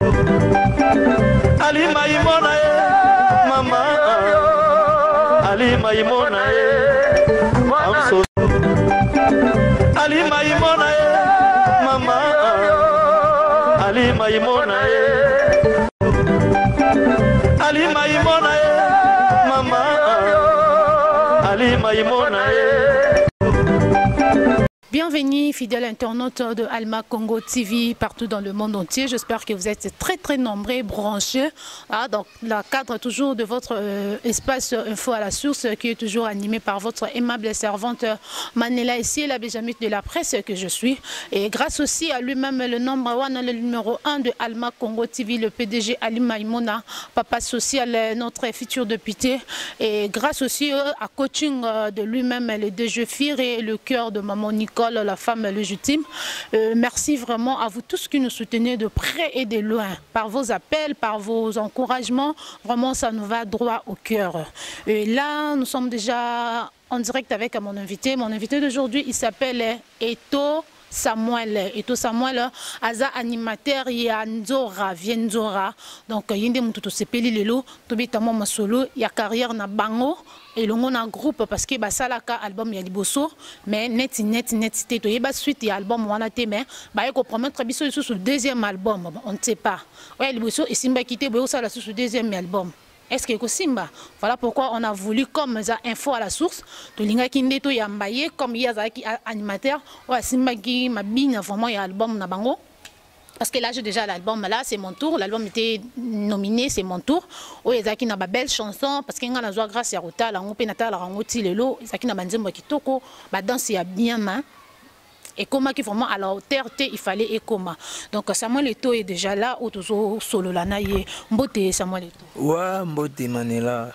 Alima imona ye mama Alima imona ye Amso Alima imona ye mama Alima imona ye Alima imona ye mama Alima imona ye. Bienvenue, fidèles internautes de Alma Congo TV partout dans le monde entier. J'espère que vous êtes très très nombreux branchés ah, dans le cadre toujours de votre espace Info à la source qui est toujours animé par votre aimable servante Manela ici, la Benjamite de la presse que je suis. Et grâce aussi à lui-même, le nombre one, le numéro 1 de Alma Congo TV, le PDG Ali Maïmona, papa social, notre futur député. Et grâce aussi à coaching de lui-même, le DG Fir et le cœur de maman Nicole, la femme légitime. Merci vraiment à vous tous qui nous soutenez de près et de loin, par vos appels, par vos encouragements. Vraiment, ça nous va droit au cœur. Et là, nous sommes déjà en direct avec mon invité. Mon invité d'aujourd'hui, il s'appelle Eto Samuel. Eto Samuel, aza animateur ya Nzora, Vienzora. Donc, yinde mutu tosepeli lelo, tobeta mwa masolo ya carrière na bango elongo na groupe parce que basalaka album ya liboso mais neti neti neti te toyeba suite ya album wana te, mais baye kopromettre biso lisusu deuxième album. Bon, on ne sait pas oya liboso esimbaki te, boye kosala lisusu deuxième album, est-ce que ekosimba? Voilà pourquoi on a voulu, comme ça, Info à la source, tolingaki nde toyamba ye comme ye azalaki animateur oyo asimbaki mabina vraiment ya album na bango. Parce que là, j'ai déjà l'album, là, c'est mon tour. L'album était nominé, c'est mon tour. Oyo ezalaki na ba belle chanson, parce que nga nazwa grâce ya kotala yango mpe natalaka yango ti lelo. Ezalaki na banzembo ya kitoko, ba danse ya bien main. Ekomaki vraiment à la hauteur te, il fallait ekoma. Donc Samuel Eto est déjà là, oyo tozosolola na ye. Mbote Samuel Eto. Wa mbote Manela.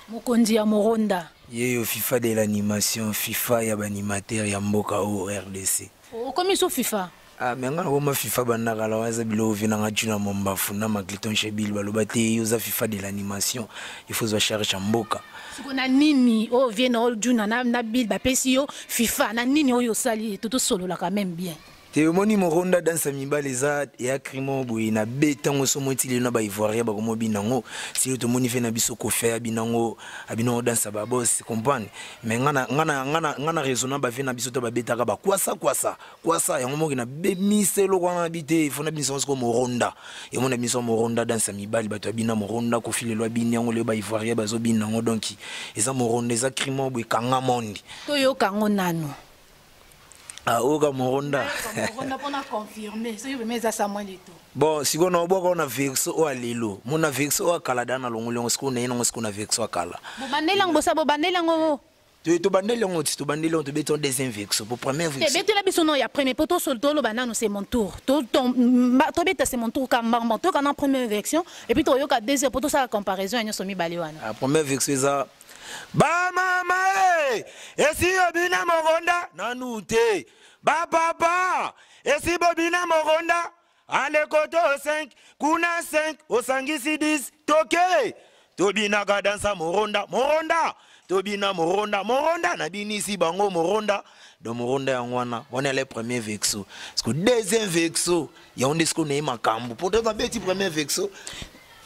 Mokonzi ya Moronda. Yeyo FIFA de l'animation, FIFA ya banimateur ya mboka oyo RDC. Okomi so FIFA? Ah, me nga nakoma FIFA banda kala. Wana eza biloko vi nanga Juna Mombafu na Macliton Shebil baloba te yo oza FIFA de l'animation, il faut ozwa charge ya mboka. Siko na nini oyo vie na oyo Juna na Bill bapesi yo FIFA na nini oyo osali? To tosololaka même bien. Te, omoni Moronda, danse ya mibale eza eya crime boye na be ntango so moi ti lelo na baivoirien bakomi obina yango. Silo tomoni fe na biso Kofi abina yango, abina yango danse ya babos, comprendre? Mais nga na raisonnant bave na biso to babetaka bakwasa kwasa kwasa yango moki na bemisa eloko wana na bi te, ifo na bimisa yango sikoyo Moronda. Yango na biso Moronda, danse ya mibali, bato abina Moronda. Kofi lelo abini yango, lelo baivoirien bazobina yango. Donc eza Moronda, eza crime boye ekanga monde. Toyoka yango nanu. Ah, oyoka Moronda? Moronda mpona confirmer soki vraiment eza Samuel Eto. Bon, sikoyo na obwaka na version oyo ya lelo, mo na version oyo ya kala da na longoli yango. Sikoyo naye nango sikoyo na version ya kala. Bobandeli yango, bosa bobandeli yango. Tobandeli yango ti tobandeli yango, tobeti yango deuxième version po première te version. Betela biso no ya premier po toloba nanu c'est mon tour. Tobeta c'est mon tour ka mbamba, toyoka na première version et puis toyoka deuxième po tosala comparaison ya nyonso mibale wana. Ah, première version eza: bamama e esi obina Moronda nanu te, bapapa esi bobina Moronda, alekoto 5 kuna 5 osangisi 10, toke tobinaka dansa Moronda, Moronda tobina Moronda, Moronda nabinisi bango Moronda. Donc Moronda yango wana, wana ele premier version. Parce que deuxième version yango nde sikoyo naye makambo po to babeti première version.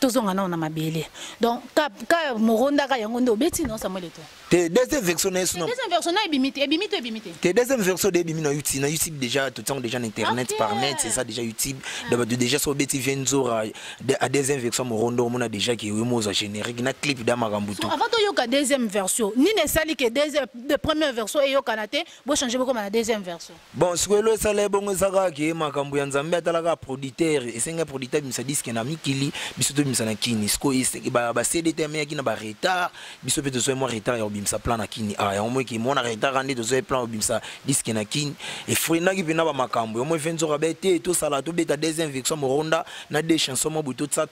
Tozonga nao na mabele. Donc ka Moronda ka yango nde obeti non, Samuel Eto? Te, deuxième version na ye suna. Deuxième version na ebimi te, ebimi to ebimi te? Te, deuxième version de ebimi na YouTube, na YouTube déjà totiango déjà na internet. Par net, c'est ça déjà, YouTube. Donc bato déjà so obeti Venzora à deuxième version Morondo, omona déjà ke oyo mozwa générique na clip da makambo so tout. Avant toyoka deuxième version, nini esali ke deuxième de première version eyokana te, bochange bokoma na deuxième version? Bon, sikoyo elo esala ebongo eza kaka ke makambo ya Nzambe. Atalaka producteur, esengi producteur abimisa disque na mikili, biso tobimisa na kini. Sikoyo ba CD te ameyaki na baretard, biso mpe tozwai mwa retard ya kobimisa plan na kini. Ah, yango moki mwana retard nde tozwai plan ya kobimisa disque na kini, efreinaki mpena bamakambo yango. Efe nzoka be te tosala tobeta deuxième version Moronda na deux chansons mwa boye, totsa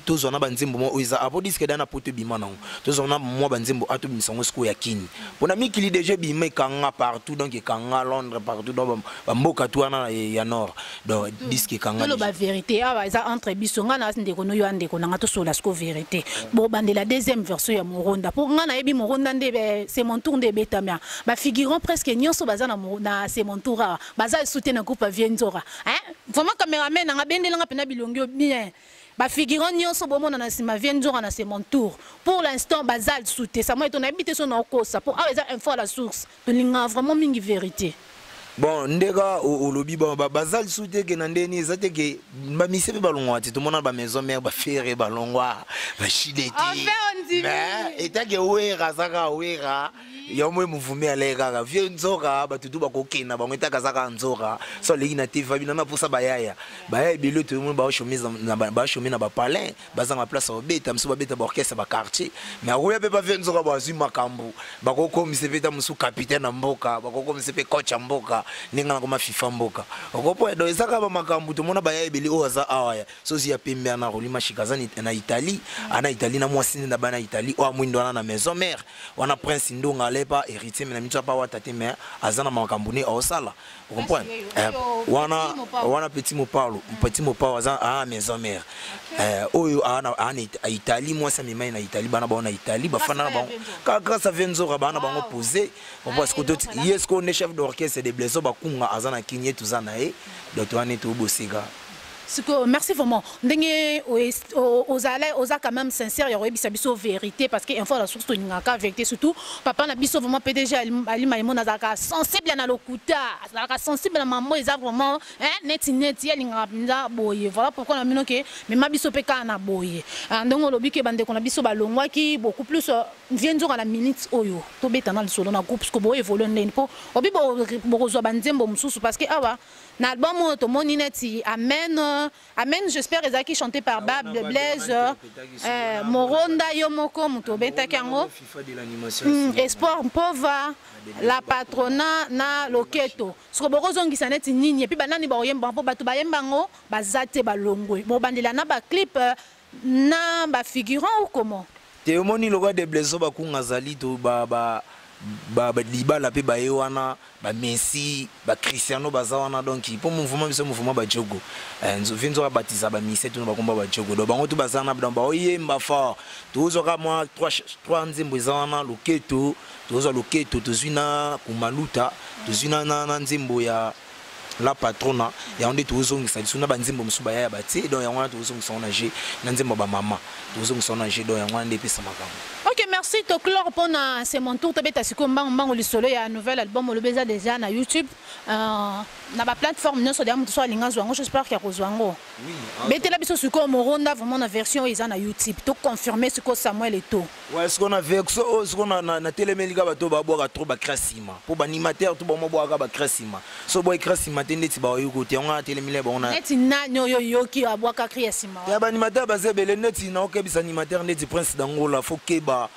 tozwa na banzembo mwa oyo eza apo disque da na poto ebima nango, tozwa na mwa banzembo a tobimisa yango sikoyo ya kini mpona mikili déjà ebima, ekanga partout. Donc ekanga Londres partout, donc bamboka tu wana ya nord, donc disque ekanga. Toloba vérité awa, eza entre biso, nga na ndeko no yo ya ndeko na nga, tosola siko vérité. Bobandela deuxième version ya Moronda mpo nga nayebi Moronda. nde C'est mon tour nde ebetami awa. Bafigurant presque nyonso baza na C'est mon tour awa, baza esu te na groupe ya Vieux Nzora, hein? Vraiment, cameraman nanga, bendelanga mpena bilongi oyo bien. Bafigurant nyonso bomona na nsima Vieux Nzora na C'est mon tour, pour l'instant baza lisusu te. Samuel Eto, nayebi te so na okosa, po awa eza info à la source, tolingaka vraiment mingi vérité. Bon, ndeka olobi, bon, baza lisusu te ke na ndeni eza te ke bamise mpe balongwa te. Tomona bamaison mare, bafere balongwa, bashile te, mais etake Wera azaka Wera, yango movume aleki kaka Vieux Nzoka. Bato tu bakokenda bango, etaka azaka Nzoka. So aleki na te, fabi nana mposa bayaya baya ebele. Tomoni bachome na bapalin, bazanga place ya kobeta. Mosusu babeta baorchestre, baquartier, mais akoya mpe bavie Nzoka, bazwi makambo, bakokomisa mpe ta mosusu capitaine na mboka, bakokomisa mpe coach ya mboka, ndenge nakoma FIFA mboka okopo. Donc eza kaka bamakambo. Tomona baya ebele oyo aza awa ya sozi ya pembe ana Roli Mashika, aza na Italie, ana Italie na mwasi nde na bana Italie. Oyo amwindo wana na maison mare wana, Prince Ndonga, alepa héritier, me na miso apa wata te, mais aza na makambo ne aosala, ocomprendre wana. Wana Petit Mopalo, Petit Mopalo aza aa maison mare oyo aa na Italie, mwasi amemai na Italie, bana bango na Italie, bafanda na bango kaka grâce à Nzoka, bana bango posé. Parce que ye sikoyo nde chef d'orchestre de Bleso Bakunga, aza na Kini, ye toza na ye, donc towana neti oboseka. Sikoyo, merci vraiment ndenge ozala, oza quand même sincère ya koyebisa biso vérité, parce que info à la source tolingaka vérité. Surtout papa na biso, vraiment PDG Alima Yemona, azalaka sensible na lokuta, azalaka sensible na mambo eza vraiment neti neti ye alingaka mpenza boye. Voilà pourquoi na bino ke mema biso mpe kaka na boye. Ndenge olobi ke bandeko na biso balongwaki beaucoup plus, Vieux Nzoka, na minute oyo tobeta na lisolo na groupe, siko boévolue ndeni mpo obi bokozwa banzembo mosusu? Parce que awa na album oyo tomoni neti Amen Amen, j'espère ezalaki chanté par Bab Blaise, Moronda, yo moko moto obetaki yango, Espoir Mpova, La Patrona na Loketo. Siko bokozongisa neti nini? Et puis banani bakoyemba? Mpo bato bayemba yango baza te, balongwe. Bobandela na baclip na bafigurant ou comment? Te, omoni lokwa de Bleso Bakunga azali to libala mpe baye wana, bamessi, bacristiano baza wana. Donc mpo mouvement biso, mouvement bajogo, Vieux Nzoka abatiza bamise tuna bakomba bajogo. Donc bango to baza wana, donc baoyemba fort. Tozwaka mwa trois nzembo eza wana: Loketo, tozwa Loketo, tozwi na Kumaluta, tozwi na nzembo ya La Patrona. Yango nde tozongisa lisusu na banzembo mosusu baya ya batie. Donc yango wana tozongisa ngo na g na nzembo ya bamama, tozongisa ngo na g. Donc yango wana nde epesa makambo. Ok, merci. Toclore mpona C'est mon tour. Tobeta sikoyo mbango mbango lisolo ya nouvel album. Olobi eza déjà na YouTube, na baplateforme nyonso deya. Moto so alinga azwa yango, j'espère ke akozwa yango. Betela biso sikoyo Moronda vraiment na version oyo eza na YouTube, toconfirme sikoyo, Samuel Eto. Ouais, sikoyo na version oyo, sikoyo natelemeli kaka bato babwaka trop bacri nsima, mpo baanimateur to bango babwaka bacri nsima. So boy cri nsima te, ndeti baoyoki te. Yango natelemeli bango na Neti nani oyo oyoki abwaka cri ya nsima? Ya baanimateur baza ebele. Neti naokebisa animateur ndeti Prince Dangola, fo keba,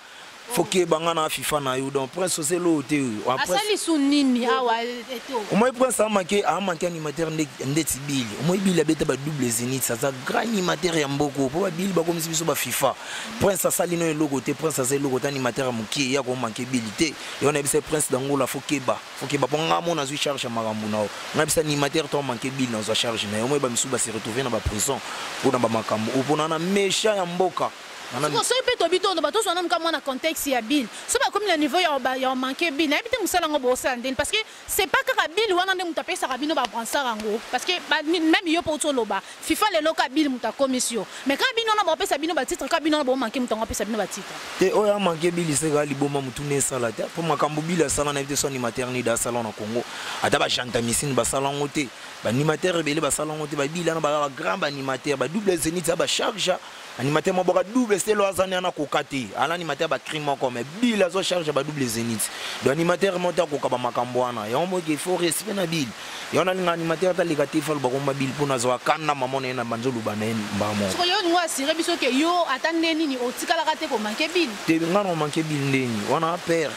fo keba nga na FIFA na yo. Donc Prince osela oyo te. Asali su nini awa, Eto? Omoi Prince amanke animateur ndeti Bili. Omoi Bili abeta badouble zénith, aza grand animateur ya mboko, mpo babili bakomisi biso baFIFA. Prince asali no eloko te, Prince aza eloko te, animateur ya mokie ya komanke Bili te. Yo nayebisa Prince Dangola, fo keba, fo keba, mpo nga mo nazwi charge ya makambo na yo. Ngai bisa animateur to amanke Bili, nazwa charge na ye. Omoi bamisusu base retrouve na baprison mpona bamakambo oyo, mpona na méchant ya mboka. Soki mpe tobi toloba, tozwa nanu ka mwana contexte ya Bill. So bakomi na niveau ya manke Bill, nayebi te mosala yango bosala ndeni, parce que c'est pas kaka Bill wana nde moto apesaka bino babransard yango. Parce que même yo mpo oloba FIFA lelo, ka Bill moto akomisi yo, mais kaka bino wana baopesa bino batitre, kaka bino wana bomanke moto yango apesa bino batitre. Te, oyo amanke Bill seka liboma motu ne esala te, mpo makambo Bill asala, nayebi te so animateur nini asala na Congo. Ata bachantamisine basala yango te, baanimateur ebele basala yango te. Babili wana baza bagrand baanimateur, badouble zénith ya bacharge. Animateur moko boka double stelo aza ne ana koka te, ala animateur bacri moko, mais Bill azo charge badouble zénith. Donc animateur moko te akoka bamakambo wana. Yango moke, il faut respect na Bill. Yango nalinga animateur ataleka te, falo bakomba Bill mpo nazwa kanda mama na ye na banzo loba na ye mbaa moko. Sikoyo yo olingo asire biso ke yo ata nde nini otikalaka te komanke Bill? Te, nga na omanke Bill ndeni wana père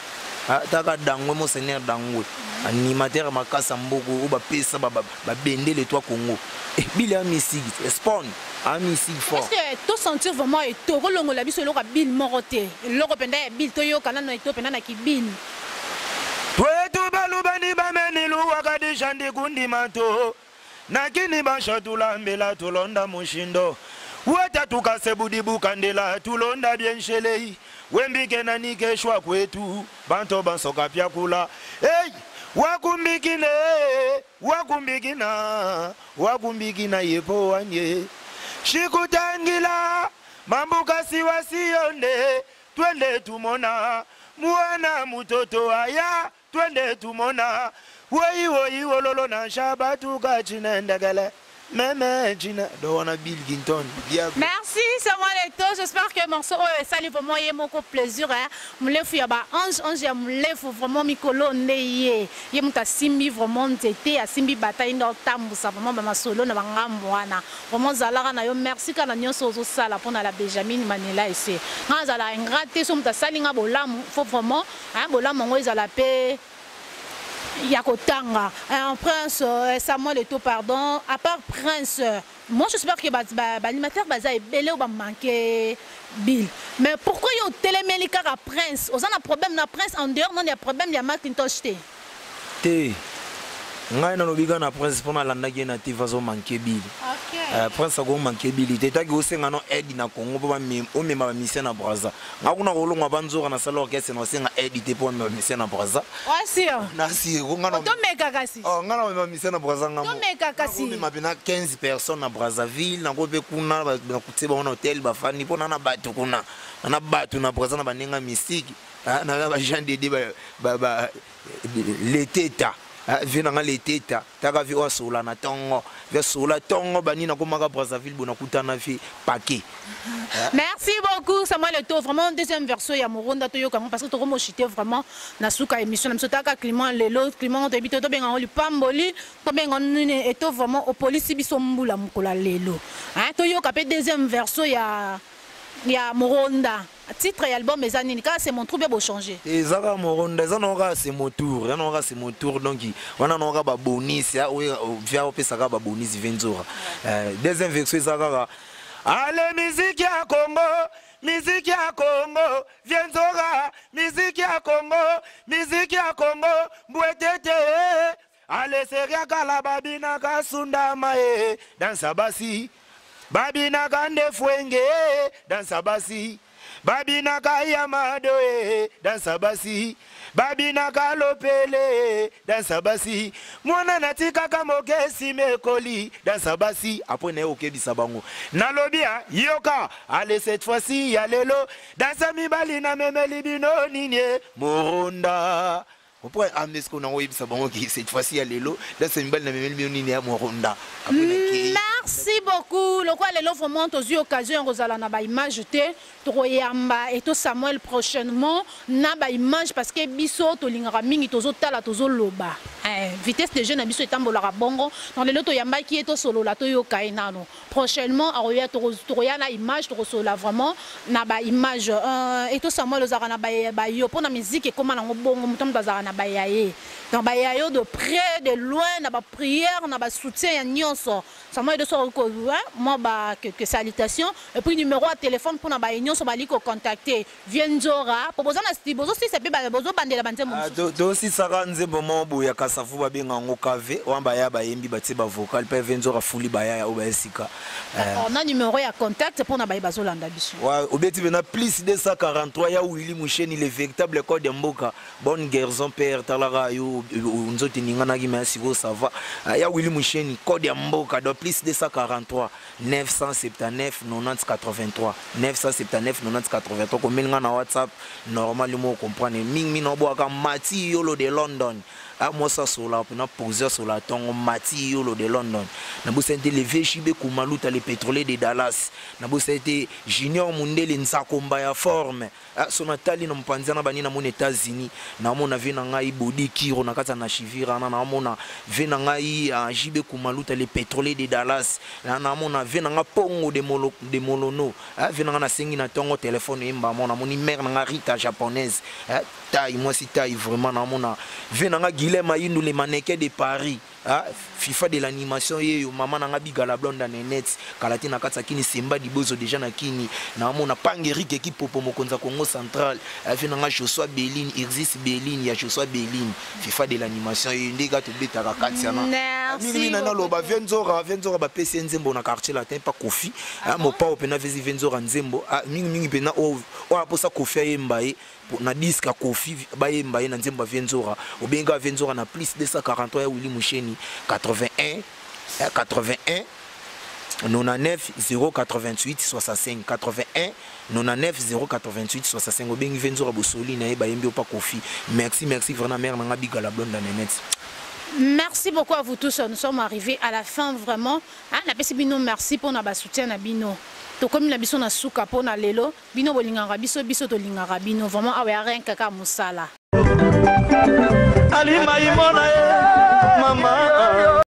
taka Dangwe, monseigneur Dangwe, animateur makasi ya mboka oyo bapesa babendele twa Congo. Bill ya misiki spawn amisiki fort. Est-ce que tosentir vraiment Eto kolongola biso eloko ya Bill moko te, eloko mpenza ya Bill, toyoka nano Eto mpenza na kibili? Twetu balubani bamenilu wakadisha ndikundima to nakini basha tulambila tulonda mushindo. Weta tukasebudibukandela tulonda bienshelei wembike nanikeshwa kwetu banto bansoka pyakula hey! Wakumbikine wakumbikina wakumbikina yepo wanye shikutangila mambuka siwasiyonde twende tumona mwana mutoto aya twende tumona woiwoiwololo na shabatuka chinendekele meme china do wana Bill Ginton. Merci Samuel Eto, j'espère que morceau oyo esali vraiment ye moko plaisir hein. Mulefu ya ba ange ange ya mulefu vraiment mikolo nde ye ye moto asimbi vraiment nzete asimbi bataille nde otambusa vraiment ba masolo na bangambo wana vraiment zalaka na yo merci kaka na nyonso ozosala mpona la Benjamin Manela ese nga azala ingrat te so moto asali nga bolamu faut vraiment hein, bolamu yango ezala pe ya kotanga. Un prince Samuel Eto, pardon, à part prince, moi j'espère que ba animateur baza ebele oyo bamanke Bill, mais pourquoi yo otelemeli kaka prince? Oza na problème na prince en dehors nani ya problème ya Macintosh te? Te, ngai nalobi kaka na prince mpo nalandaki ye na TV azomanke Bill. Prince akomanke Bill te taki osenga no aide na Congo mpo omema bamusicien na Braza. Nga kuna kolongwa banzoka na sala orchestre na osenga aide te mpo omema bamusicien na Braza. Wasio. Nasir nga na Tomeka kasi. Oh, nga na omema musicien na Braza nga. Tomeka kasi. Omema mpe na 15 personnes na Brazzaville nango mpe kuna nakutie bango na hotel bafandi mpo na bato kuna na bato na Braza na bandenge mystique na ba Jean Dede leteta vie nanga leteta taka vie oyo asola na ntongo vie asola ntongo bani nakomaka Brazzaville bo nakutana vie paquet. Merci beaucoup Samuel Eto, vraiment deuxième version ya Moronda toyoka yango parce que tokomoshite vraiment na suka émission na biso. Taka climat lelo, climat toyebi te tobenga yango lipamboli, tobenga nini. Eto vraiment opolisi biso mbula mokolo ya lelo. Hein, toyoka mpe deuxième version ya Moronda. Titre ya album eza nini? Kaka "C'est mon tour" mpe bochange? Eza kaka Moronda, eza nango kaka "C'est mon tour", eza nango kaka "C'est mon tour". Donc wana nango kaka babonus oyo via opesaka babonus venzora. Deuxième version eza kaka ale miziki ya Congo, miziki ya Congo vienzora, miziki ya Congo, miziki ya Congo mbwetete ale seriakala babinaka sundama e dansa basi babinaka ndefwenge dansa basi babinaka yamado e dansa basi babinaka lopele dansa basi mwana natikaka moke nsima ekoli dansa basi. Apres naye okebisa bango. Nalobi a yoka ale cette fois-ci ya lelo dansa mibali namemeli bino nini Moronda. Comprend amesko nango oyebisa bango ke cette fois-ci ya lelo dansa mibali namemeli bino nini ya Moronda. Merci beaucoup. Lokola lelo vraiment tozwi occasion ya kozala na baimage te, tokoyamba Eto Samuel prochainement na baimage parce que biso tolingaka mingi tozotala tozoloba. Vitesse de jeu na biso etambolaka bongo. Donc lelo toyambaki ye tosolola toyoka ye nano. Prochainement akoya, tokoya na image, tokosolola vraiment na baimage. Eto Samuel, ozalaka na bayo mpo na musique ekóma nango bongo moto moto azalaka na baya ye, donc baya yo de près, de loin, na baprière, na basoutien ya nyonso. Samuel Eto, soko mwa ba quelques salutations et puis numéro ya téléphone mpona baye nyonso bali kocontacte Vie Nzora po boza na bozosilisa mpe bozobandela banzembo. Tosisaka nzembo moko boye ya Kasavu, babenga yango kave wana baya bayembi batie bavocal mpe Vie Nzora fuli bayaya oyo baya sika. Na numéro ya contact mpona baye bazolanda biso. Obeti mpena plus 243 ya Willi Musheni, le véritable code ya mboka. Bonne guérison père, talaka yo nzoto eninganaki me sikoyo ça va. Ya Willi Musheni, code ya mboka, donc plus 243 979 90 83, 979 90 83. Komeli nga na WhatsApp normal mo comprendre mingi na obwaka Mati Yolo de London mwasi asola mpena pose asola ntongo Mati Yolo de London. Nabosani te le VJB Kumaluta, le pétrolier de Dallas. Nabosani te Junior Mundele Nzakomba ya forme. So natali na mopanzi wana bani namona États-Unis, naomona vie na ngai Bodi Kiro na kati ya Nashivira wana, naomona vie na ngai JB Kumaluta, le pétrolier de Dallas, naomona vie na ngai Pongo de Molono, vie na ngai nasengi na ntongo telefone eyemba mo namoni mare na ngai Rita japonaise tai mwasi tai vraiment. Naomona vie na ngai Guilhem Ayindu, le mannequin de Paris. Ah, FIFA de l'animation yeyo mama na nga Bigala Blonde na Nenette kala te na kati ya kini Semba Dibozo déjà na kini na mona Pange Rick Kipopo mokonzi ya Congo Central afi na nga Joshua Beline Irzis Beline ya Joshua Beline FIFA de l'animation yeyo nde ka tobetaka kati yana Merci mingi na loba Venzora Venzora bapesi ye nzembo na quartier latin pa Kofi ah, mopao pena vezi Venzora nzembo ah, mingi mingi pena oyo aposa Kofi ayemba ye na disque ya Koffi bayemba ye na nzembo ya Vieux Nzora obengi kaka Vieux Nzora na plus 243 ya Willy Musheni 81 81 99 088 65 81 99 088 65 obengi Vieux Nzora bosoli na ye bayembi opa Koffi. Merci, merci vraiment mère nanga Bigala Blonde na Nenette. Merci beaucoup à vous tous. Nous sommes arrivés à la fin vraiment. Hein, napesi bino merci pour na soutien na bino. Tokomi na biso na suka pour na lelo. Bino bolingaka biso, biso tolingaka bino. Vraiment awa ya rien kaka musala. Alima imona ye mama.